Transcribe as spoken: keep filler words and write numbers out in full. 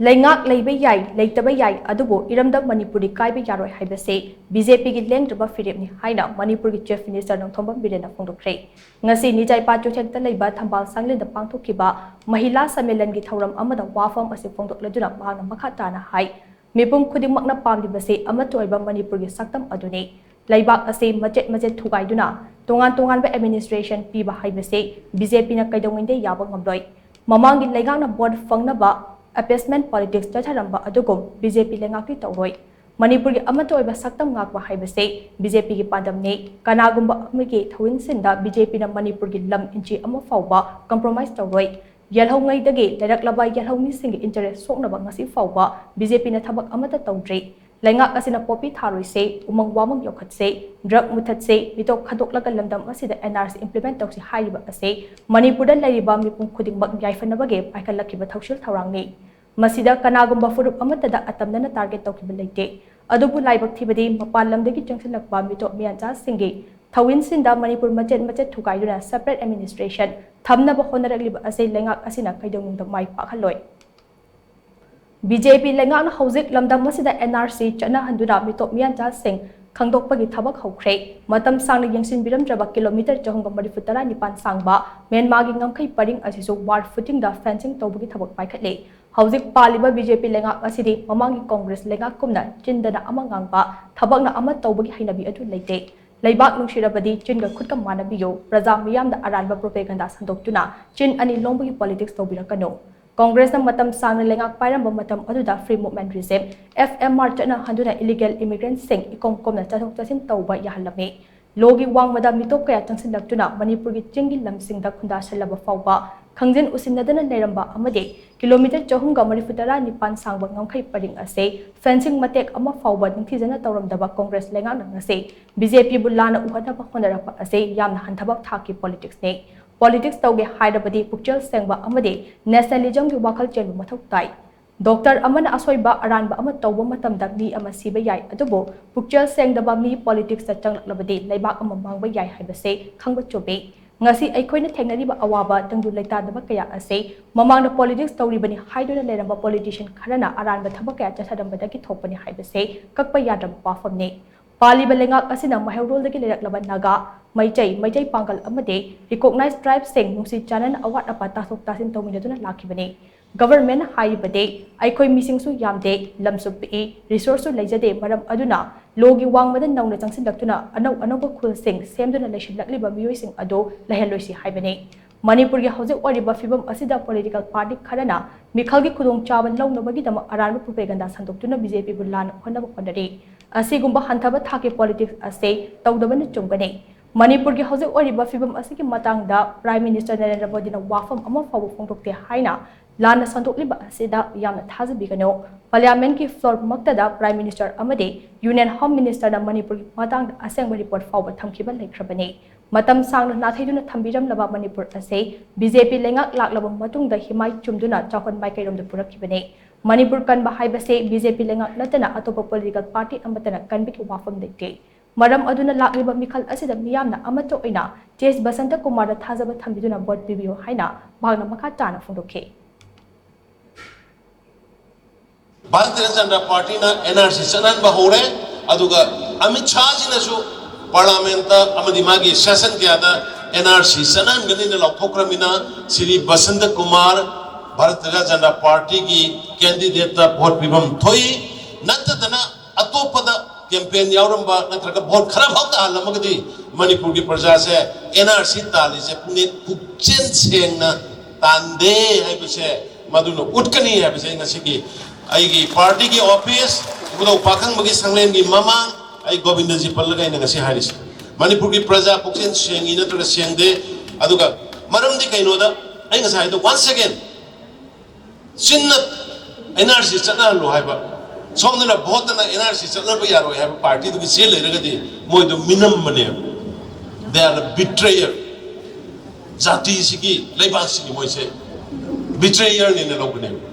ꯂꯩꯉꯥꯛ ꯂꯩꯕ ꯌꯥꯏ, ꯂꯩꯇꯕ ꯌꯥꯏ, ꯑꯗꯨꯕꯨ ꯏꯔꯝꯗꯝ ꯃꯅꯤꯄꯨꯔꯗꯤ ꯀꯥꯏꯕ ꯌꯥꯔꯣꯏ ꯍꯥꯏꯕꯁꯤ ꯕꯤ ꯖꯦ ꯄꯤꯒꯤ ꯂꯦꯡꯗ꯭ꯔꯕ ꯐꯤꯔꯦꯞꯅꯤ ꯍꯥꯏꯅ ꯃꯅꯤꯄꯨꯔꯒꯤ Chief Minister ꯅꯣꯡꯊꯣꯝꯕꯝ ꯕꯤꯔꯦꯟꯅ ꯐꯣꯡꯗꯣꯛꯈ꯭ꯔꯦ꯫ ꯉꯁꯤ ꯅꯤꯖꯥꯏꯄꯥ ꯆꯨꯊꯦꯛꯇ ꯂꯩꯕ ꯊꯝꯕꯥꯜ ꯁꯪꯂꯦꯟꯗ ꯄꯥꯡꯊꯣꯛꯈꯤꯕ ꯃꯍꯤꯂꯥ ꯁꯝꯃꯦꯂꯟꯒꯤ ꯊꯧꯔꯝ ꯑꯃꯗ ꯋꯥꯐꯝ ꯑꯁꯤ ꯐꯣꯡꯗꯣꯛꯂꯗꯨꯅ ꯃꯍꯥꯛꯅ ꯃꯈꯥ ꯇꯥꯅ ꯍꯥꯏ, ꯃꯤꯄꯨꯝ ꯈꯨꯗꯤꯡꯃꯛꯅ ꯄꯥꯝꯂꯤꯕꯁꯤ ꯑꯃꯠꯇ ꯑꯣꯏꯕ ꯃꯅꯤꯄꯨꯔꯒꯤ ꯁꯛꯇꯝ ꯑꯗꯨꯅꯤ꯫ ꯂꯩꯕꯥꯛ ꯑꯁꯤ ꯃꯆꯦꯠ ꯃꯆꯦꯠ ꯊꯨꯒꯥꯏꯗꯨꯅ ꯇꯣꯉꯥꯟ ꯇꯣꯉꯥꯟꯕ administration ꯄꯤꯕ ꯍꯥꯏꯕꯁꯤ ꯕꯤ ꯖꯦ ꯄꯤꯅ ꯀꯩꯗꯧꯉꯩꯗ ꯌꯥꯕ ꯉꯝꯂꯣꯏ꯫ ꯃꯃꯥꯡꯒꯤ ꯂꯩꯉꯥꯛꯅ vote ꯐꯪꯅꯕ appeasement politics ꯆꯠꯊꯔꯝꯕ ꯑꯗꯨꯒꯨꯝ ꯕꯤ ꯖꯦ ꯄꯤ ꯂꯩꯉꯥꯛꯇꯤ ꯇꯧꯔꯣꯏ꯫ ꯃꯅꯤꯄꯨꯔꯒꯤ ꯑꯃꯠꯇ ꯑꯣꯏꯕ ꯁꯛꯇꯝ ꯉꯥꯛꯄ ꯍꯥꯏꯕꯁꯤ ꯕꯤ ꯖꯦ ꯄꯤꯒꯤ ꯄꯥꯟꯗꯝꯅꯤ꯫ ꯀꯅꯥꯒꯨꯝꯕ ꯑꯃꯒꯤ ꯊꯧꯏꯟꯁꯤꯟꯗ ꯕꯤ ꯖꯦ ꯄꯤꯅ ꯃꯅꯤꯄꯨꯔꯒꯤ ꯂꯝ ꯏꯟꯆꯤ ꯑꯃ ꯐꯥꯎꯕ compromise ꯇꯧꯔꯣꯏ꯫ ꯌꯦꯜꯍꯧꯉꯩꯗꯒꯤ ꯂꯩꯔꯛꯂꯕ ꯌꯦꯜꯍꯧꯃꯤꯁꯤꯡꯒꯤ interest ꯁꯣꯛꯅꯕ ꯉꯁꯤ ꯐꯥꯎꯕ ꯕꯤ ꯖꯦ ꯄꯤꯅ ꯊꯕꯛ ꯑꯃꯠꯇ ꯇꯧꯗ꯭ꯔꯤ꯫ ꯂꯩꯉꯥꯛ ꯑꯁꯤꯅ ꯄꯣꯄꯤ ꯊꯥꯔꯣꯏꯁꯦ, ꯎꯃꯪ ꯋꯥꯃꯪ ꯌꯣꯛꯈꯠꯁꯦ, drug ꯃꯨꯊꯠꯁꯦ, ꯃꯤꯇꯣꯞ ꯈꯟꯗꯣꯛꯂꯒ ꯂꯝꯗꯝ ꯑꯁꯤꯗ N R C implement ꯇꯧꯁꯤ ꯍꯥꯏꯔꯤꯕ ꯑꯁꯤ ꯃꯅꯤꯄꯨꯔꯗ ꯂꯩꯔꯤꯕ ꯃꯤꯄꯨꯝ ꯈꯨꯗꯤꯡꯃꯛ ꯌꯥꯏꯐꯅꯕꯒꯤ ꯄꯥꯏꯈꯠꯂꯛꯈꯤꯕ ꯊꯧꯁꯤꯜ ꯊꯧꯔꯥꯡꯅꯤ꯫ ꯃꯁꯤꯗ ꯀꯅꯥꯒꯨꯝꯕ ꯐꯨꯔꯨꯞ ꯑꯃꯠꯇꯗ ꯑꯇꯝꯅꯅ target ꯇꯧꯈꯤꯕ ꯂꯩꯇꯦ꯫ ꯑꯗꯨꯕꯨ ꯂꯥꯏꯕꯛ ꯊꯤꯕꯗꯤ ꯃꯄꯥꯟ ꯂꯝꯗꯒꯤ ꯆꯪꯁꯤꯜꯂꯛꯄ ꯃꯤꯇꯣꯞ ꯃꯤꯌꯥꯟꯆꯥꯁꯤꯡꯒꯤ ꯊꯧꯏꯟꯁꯤꯟꯗ ꯃꯅꯤꯄꯨꯔ ꯃꯆꯦꯠ ꯃꯆꯦꯠ ꯊꯨꯒꯥꯏꯗꯨꯅ separate administration ꯊꯝꯅꯕ ꯍꯣꯠꯅꯔꯛꯂꯤꯕ ꯑꯁꯤ ꯂꯩꯉꯥꯛ ꯑꯁꯤꯅ ꯀꯩꯗꯧꯅꯨꯡꯗ ꯃꯥꯏ ꯄꯥꯛꯍꯜꯂꯣꯏ꯫ ꯕꯤ ꯖꯦ ꯄꯤ ꯂꯩꯉꯥꯛꯅ ꯍꯧꯖꯤꯛ ꯂꯝꯗꯝ ꯑꯁꯤꯗ N R C ꯆꯠꯅꯍꯟꯗꯨꯅ ꯃꯤꯇꯣꯞ ꯃꯤꯌꯥꯟꯆꯥꯁꯤꯡ ꯈꯪꯗꯣꯛꯄꯒꯤ ꯊꯕꯛ ꯍꯧꯈ꯭ꯔꯦ꯫ ꯃꯇꯝ ꯁꯥꯡꯅ ꯌꯦꯡꯁꯤꯟꯕꯤꯔꯝꯗ꯭ꯔꯕ kilometre ꯆꯍꯨꯝꯒ ꯃꯔꯤꯐꯨ ꯇꯔꯥ ꯅꯤꯄꯥꯟ ꯁꯥꯡꯕ ꯃꯦꯟꯃꯥꯒꯤ ꯉꯝꯈꯩ ꯄꯔꯤꯡ ꯑꯁꯤꯁꯨ war footing ꯗ fencing ꯇꯧꯕꯒꯤ ꯊꯕꯛ ꯄꯥꯏꯈꯠꯂꯦ꯫ ꯍꯧꯖꯤꯛ ꯄꯥꯜꯂꯤꯕ ꯕꯤ ꯖꯦ ꯄꯤ ꯂꯩꯉꯥꯛ ꯑꯁꯤꯗꯤ ꯃꯃꯥꯡꯒꯤ ꯀꯣꯡꯒ꯭ꯔꯦꯁ ꯂꯩꯉꯥꯛ ꯀꯨꯝꯅ ꯆꯤꯟꯗꯅ ꯑꯃ ꯉꯥꯡꯕ, ꯊꯕꯛꯅ ꯑꯃ ꯇꯧꯕꯒꯤ ꯍꯩꯅꯕꯤ ꯑꯗꯨ ꯂꯩꯇꯦ꯫ ꯂꯩꯕꯥꯛ ꯅꯨꯡꯁꯤꯔꯕꯗꯤ ꯆꯤꯟꯒ ꯈꯨꯠꯀ ꯃꯥꯟꯅꯕꯤꯌꯨ, ꯄ꯭ꯔꯖꯥ ꯃꯤꯌꯥꯝꯗ ꯑꯔꯥꯟꯕ propaganda ꯁꯟꯗꯣꯛꯇꯨꯅ ꯆꯤꯟ ꯑꯅꯤ ꯂꯣꯡꯕꯒꯤ politics ꯇꯧꯕꯤꯔꯛꯀꯅꯨ꯫ ꯀꯣꯡꯒ꯭ꯔꯦꯁꯅ ꯃꯇꯝ ꯁꯥꯡꯅ ꯂꯩꯉꯥꯛ ꯄꯥꯏꯔꯝꯕ ꯃꯇꯝ ꯑꯗꯨꯗ free movement regime, F M R ꯆꯠꯅꯍꯟꯗꯨꯅ illegal immigrant ꯁꯤꯡ ꯏꯀꯣꯝ ꯀꯣꯝꯅ ꯆꯠꯊꯣꯛ ꯆꯠꯁꯤꯟ ꯇꯧꯕ ꯌꯥꯍꯜꯂꯝꯃꯤ꯫ ꯂꯣꯒꯤ ꯋꯥꯡꯃꯗ ꯃꯤꯇꯣꯞ ꯀꯌꯥ ꯆꯪꯁꯤꯜꯂꯛꯇꯨꯅ ꯃꯅꯤꯄꯨꯔꯒꯤ ꯆꯤꯡꯒꯤ ꯂꯝꯁꯤꯡꯗ ꯈꯨꯟꯗꯥꯁꯤꯜꯂꯕ ꯐꯥꯎꯕ ꯈꯪꯖꯤꯟ ꯎꯁꯤꯟꯅꯗꯅ ꯂꯩꯔꯝꯕ ꯑꯃꯗꯤ kilometre ꯆꯍꯨꯝꯒ ꯃꯔꯤꯐꯨ ꯇꯔꯥ ꯅꯤꯄꯥꯟ ꯁꯥꯡꯕ ꯉꯝꯈꯩ ꯄꯔꯤꯡ ꯑꯁꯤ fencing ꯃꯇꯦꯛ ꯑꯃ ꯐꯥꯎꯕ ꯅꯤꯡꯊꯤꯖꯅ ꯇꯧꯔꯝꯗꯕ ꯀꯣꯡꯒ꯭ꯔꯦꯁ ꯂꯩꯉꯥꯛꯅ ꯉꯁꯤ ꯕꯤ ꯖꯦ ꯄꯤꯕꯨ ꯂꯥꯟꯅ ꯎꯍꯟꯅꯕ ꯍꯣꯠꯅꯔꯛꯄ ꯑꯁꯤ ꯌꯥꯝꯅ ꯍꯟꯊꯕ ꯊꯥꯛꯀꯤ politics ꯅꯤ꯫ Politics ꯇꯧꯒꯦ ꯍꯥꯏꯔꯕꯗꯤ ꯄꯨꯛꯆꯦꯜ ꯁꯦꯡꯕ ꯑꯃꯗꯤ nationalism ꯒꯤ ꯋꯥꯈꯜ ꯆꯦꯟꯕ ꯃꯊꯧ ꯇꯥꯏ꯫ Doctor ꯑꯃꯅ ꯑꯁꯣꯏꯕ ꯑꯔꯥꯟꯕ ꯑꯃ ꯇꯧꯕ ꯃꯇꯝꯗ ꯃꯤ ꯑꯃ ꯁꯤꯕ ꯌꯥꯏ, ꯑꯗꯨꯕꯨ ꯄꯨꯛꯆꯦꯜ ꯁꯦꯡꯗꯕ ꯃꯤ politics ꯇ ꯆꯪꯂꯛꯂꯕꯗꯤ ꯂꯩꯕꯥꯛ ꯑꯃ ꯃꯥꯡꯕ ꯌꯥꯏ ꯍꯥꯏꯕꯁꯤ ꯈꯪꯕ ꯆꯨꯝꯃꯤ꯫ ꯉꯁꯤ ꯑꯩꯈꯣꯏꯅ ꯊꯦꯡꯅꯔꯤꯕ ꯑꯋꯥꯕ ꯇꯪꯗꯨ ꯂꯩꯇꯥꯗꯕ ꯀꯌꯥ ꯑꯁꯤ ꯃꯃꯥꯡꯗ ꯄꯣꯂꯤꯇꯤꯛꯁ ꯇꯧꯔꯤꯕꯅꯤ ꯍꯥꯏꯗꯨꯅ ꯂꯩꯔꯝꯕ ꯄꯣꯂꯤꯇꯤꯁꯤꯌꯟ ꯈꯔꯅ ꯑꯔꯥꯟꯕ ꯊꯕꯛ ꯀꯌꯥ ꯆꯠꯊꯔꯝꯕꯗꯒꯤ ꯊꯣꯛꯄꯅꯤ ꯍꯥꯏꯕꯁꯤ ꯀꯛꯄ ꯌꯥꯗ꯭ꯔꯕ ꯋꯥꯐꯝꯅꯤ꯫ ꯄꯥꯜꯂꯤꯕ ꯂꯩꯉꯥꯛ ꯑꯁꯤꯅ ꯃꯩꯍꯧꯔꯣꯜꯗꯒꯤ ꯂꯩꯔꯛꯂꯕ ꯅꯥꯒꯥ, ꯃꯩꯇꯩ, ꯃꯩꯇꯩ ꯄꯥꯡꯒꯜ ꯑꯃꯗꯤ ꯔꯤꯀꯣꯛꯅꯥꯏꯖ ꯇ꯭ꯔꯥꯏꯕꯁꯤꯡ ꯅꯨꯡꯁꯤ ꯆꯥꯟꯅꯅ ꯑꯋꯥꯠ ꯑꯄꯥ ꯇꯥꯊꯣꯛ ꯇꯥꯁꯤꯟ ꯇꯧꯃꯤꯟꯅꯗꯨꯅ ꯂꯥꯛꯈꯤꯕꯅꯤ꯫ ꯒꯚꯔꯟꯃꯦꯟꯠ ꯍꯥꯏꯔꯤꯕꯗꯤ ꯑꯩꯈꯣꯏ ꯃꯤꯁꯤꯡꯁꯨ ꯌꯥꯝꯗꯦ, ꯂꯝꯁꯨ ꯄꯤꯛꯏ, ꯔꯤꯁꯣꯔꯁꯁꯨ ꯂꯩꯖꯗꯦ, ꯃꯔꯝ ꯑꯗꯨꯅ ꯂꯣꯒꯤ ꯋꯥꯡꯃꯗ ꯅꯧꯅ ꯆꯪꯁꯤꯜꯂꯛꯇꯨꯅ ꯑꯅꯧ ꯑꯅꯧꯕ ꯈꯨꯜꯁꯤꯡ ꯁꯦꯝꯗꯨꯅ ꯂꯩꯁꯤꯜꯂꯛꯂꯤꯕ ꯃꯤꯑꯣꯏꯁꯤꯡ ꯑꯗꯨ ꯂꯩꯍꯜꯂꯣꯏꯁꯤ ꯍꯥꯏꯕꯅꯤ꯫ ꯃꯅꯤꯄꯨꯔꯒꯤ ꯍꯧꯖꯤꯛ ꯑꯣꯏꯔꯤꯕ ꯐꯤꯕꯝ ꯑꯁꯤꯗ ꯄꯣꯂꯤꯇꯤꯀꯦꯜ ꯄꯥꯔꯇꯤ ꯈꯔꯅ ꯃꯤꯈꯜꯒꯤ ꯈꯨꯗꯣꯡꯆꯥꯕ ꯂꯧꯅꯕꯒꯤꯗꯃꯛ ꯑꯔꯥꯟꯕ ꯄ꯭ꯔꯣꯄꯦꯒꯟꯗꯥ ꯁꯟꯗꯣꯛꯇꯨꯅ ꯕꯤ ꯖꯦ ꯄꯤꯕꯨ ꯂꯥꯟꯅ ꯍꯣꯠꯅꯕ ꯍꯣꯠꯅꯔꯤ꯫ ꯑꯁꯤꯒꯨꯝꯕ ꯍꯟꯊꯕ ꯊꯥꯛꯀꯤ ꯄꯣꯂꯤꯇꯤꯛꯁ ꯑꯁꯤ ꯇꯧꯗꯕꯅ ꯆꯨꯝꯒꯅꯤ꯫ ꯃꯅꯤꯄꯨꯔꯒꯤ ꯍꯧꯖꯤꯛ ꯑꯣꯏꯔꯤꯕ ꯐꯤꯕꯝ ꯑꯁꯤꯒꯤ ꯃꯇꯥꯡꯗ ꯄ꯭ꯔꯥꯏꯝ ꯃꯤꯅꯤꯁꯇꯔ ꯅꯔꯦꯟꯗ꯭ꯔ ꯃꯣꯗꯤꯅ ꯋꯥꯐꯝ ꯑꯃ ꯐꯥꯎꯕ ꯐꯣꯡꯗꯣꯛꯇꯦ ꯍꯥꯏꯅ ꯂꯥꯟꯅ ꯁꯟꯗꯣꯛꯂꯤꯕ ꯑꯁꯤꯗ ꯌꯥꯝꯅ ꯊꯥꯖꯕꯤꯒꯅꯨ꯫ ꯄꯥꯔꯂꯤꯌꯥꯃꯦꯟꯠꯀꯤ ꯐ꯭ꯂꯣꯔ ꯃꯛꯇꯗ ꯄ꯭ꯔꯥꯏꯝ ꯃꯤꯅꯤꯁꯇꯔ ꯑꯃꯗꯤ ꯌꯨꯅꯤꯌꯟ ꯍꯣꯝ ꯃꯤꯅꯤꯁꯇꯔꯅ ꯃꯅꯤꯄꯨꯔꯒꯤ ꯃꯇꯥꯡꯗ ꯑꯁꯦꯡꯕ ꯔꯤꯄꯣꯔꯠ ꯐꯥꯎꯕ ꯊꯝꯈꯤꯕ ꯂꯩꯈ꯭ꯔꯕꯅꯤ꯫ ꯃꯇꯝ ꯁꯥꯡꯅ ꯅꯥꯊꯩꯗꯨꯅ ꯊꯝꯕꯤꯔꯝꯂꯕ ꯃꯅꯤꯄꯨꯔ ꯑꯁꯤ ꯕꯤ ꯖꯦ ꯄꯤ ꯂꯩꯉꯥꯛ ꯂꯥꯛꯂꯕ ꯃꯇꯨꯡꯗ ꯍꯤꯃꯥꯏ ꯆꯨꯝꯗꯨꯅ ꯆꯥꯎꯈꯠ ꯃꯥꯏꯀꯩꯔꯣꯝꯗ ꯄꯨꯔꯛꯈꯤꯕꯅꯤ꯫ ꯃꯅꯤꯄꯨꯔ ꯀꯟꯕ ꯍꯥꯏꯕꯁꯤ ꯕꯤ ꯖꯦ ꯄꯤ ꯂꯩꯉꯥꯛ ꯅꯠꯇꯅ ꯑꯇꯣꯞꯄ ꯄꯣꯂꯤꯇꯤꯀꯦꯜ ꯄꯥꯔꯇꯤ ꯑꯃꯠꯇꯅ ꯀꯟꯕꯒꯤ ꯋꯥꯐꯝ ꯂꯩꯇꯦ꯫ ꯃꯔꯝ ꯑꯗꯨꯅ ꯂꯥꯛꯂꯤꯕ ꯃꯤꯈꯜ ꯑꯁꯤꯗ ꯃꯤꯌꯥꯝꯅ ꯑꯃꯠꯇ ꯑꯣꯏꯅ ꯇꯦꯖ ꯕꯁꯟꯇ ꯀꯨꯃꯥꯔꯗ ꯊꯥꯖꯕ ꯊꯝꯕꯤꯗꯨꯅ ꯚꯣꯠ ꯄꯤꯕꯤꯌꯨ ꯍꯥꯏꯅ ꯃꯍꯥꯛꯅ ꯃꯈꯥ ꯇꯥꯅ ꯐꯣꯡꯗꯣꯛꯈꯤ꯫ ꯚꯥꯔꯇꯤꯌ ꯖꯅꯇꯥ ꯄꯥꯔꯇꯤꯅ ꯑꯦꯟ ꯑꯥꯔ ꯁꯤ ꯆꯠꯅꯍꯟꯕ ꯍꯧꯔꯦ꯫ ꯑꯗꯨꯒ ꯑꯃꯤꯠ ꯁꯥꯍꯖꯤꯅꯁꯨ ꯄꯥꯔꯂꯤꯌꯥꯃꯦꯟꯠꯇ ꯑꯃꯗꯤ ꯃꯥꯒꯤ ꯁꯦꯁꯟ ꯀꯌꯥꯗ ꯑꯦꯟ ꯑꯥꯔ ꯁꯤ ꯆꯠꯅꯍꯟꯒꯅꯤꯅ ꯂꯥꯎꯊꯣꯛꯈ꯭ꯔꯃꯤꯅ ꯁ꯭ꯔꯤ ꯕꯁꯟꯇ ꯀꯨꯃꯥꯔ ꯚꯥꯔꯇꯤꯌ ꯖꯅꯇꯥ ꯄꯥꯔꯇꯤꯒꯤ ꯀꯦꯟꯗꯤꯗꯦꯠꯇ ꯚꯣꯠ ꯄꯤꯐꯝ ꯊꯣꯛꯏ꯫ ꯅꯠꯇꯗꯅ ꯑꯇꯣꯞꯄꯗ ꯀꯦꯝꯄꯦꯟ ꯌꯥꯎꯔꯝꯕ ꯅꯠꯇ꯭ꯔꯒ ꯚꯣꯠ ꯈꯔ ꯐꯥꯎ ꯇꯥꯍꯜꯂꯝꯃꯒꯗꯤ ꯃꯅꯤꯄꯨꯔꯒꯤ ꯄ꯭ꯔꯖꯥꯁꯦ ꯑꯦꯟ ꯑꯥꯔ ꯁꯤ ꯇꯥꯜꯂꯤꯁꯦ ꯄꯨꯛꯅꯤꯡ ꯄꯨꯛꯆꯦꯜ ꯁꯦꯡꯅ ꯇꯥꯟꯗꯦ ꯍꯥꯏꯕꯁꯦ ꯃꯗꯨꯅ ꯎꯠꯀꯅꯤ ꯍꯥꯏꯕꯁꯦ ꯑꯩ ꯉꯁꯤꯒꯤ ꯑꯩꯒꯤ ꯄꯥꯔꯇꯤꯒꯤ ꯑꯣꯐꯤꯁ, ꯏꯕꯨꯙꯧ ꯄꯥꯈꯪꯕꯒꯤ ꯁꯪꯂꯦꯟꯒꯤ ꯃꯃꯥꯡ ꯑꯩ ꯒꯣꯕꯤꯟꯗꯖꯤ ꯄꯜꯂꯒ ꯑꯩꯅ ꯉꯁꯤ ꯍꯥꯏꯔꯤꯁꯤ꯫ ꯃꯅꯤꯄꯨꯔꯒꯤ ꯄ꯭ꯔꯖꯥ ꯄꯨꯛꯆꯦꯜ ꯁꯦꯡꯉꯤ ꯅꯠꯇ꯭ꯔꯒ ꯁꯦꯡꯗꯦ? ꯑꯗꯨꯒ ꯃꯔꯝꯗꯤ ꯀꯩꯅꯣꯗ ꯑꯩ ꯉꯁꯥꯏ ꯍꯥꯏꯗꯣ once again ꯆꯤꯟꯅ ꯑꯦꯟ ꯑꯥꯔ ꯁꯤ ꯆꯠꯅꯍꯜꯂꯨ ꯍꯥꯏꯕ, ꯁꯣꯝꯗꯅ ꯚꯣꯠꯇꯅ ꯑꯦꯟ ꯑꯥꯔ ꯁꯤ ꯆꯠꯅꯕ ꯌꯥꯔꯣꯏ ꯍꯥꯏꯕ ꯄꯥꯔꯇꯤꯗꯨꯒꯤ ꯆꯦ ꯂꯩꯔꯒꯗꯤ ꯃꯣꯏꯗꯣ ꯃꯤꯅꯝꯕꯅꯦꯕ꯫ They are betrayer. ꯖꯥꯇꯤꯁꯤꯒꯤ, ꯂꯩꯕꯥꯛꯁꯤꯒꯤ ꯃꯣꯏꯁꯦ ꯕꯤꯇ꯭ꯔꯦꯌꯔꯅꯦꯅ ꯂꯧꯕꯅꯦꯕ꯫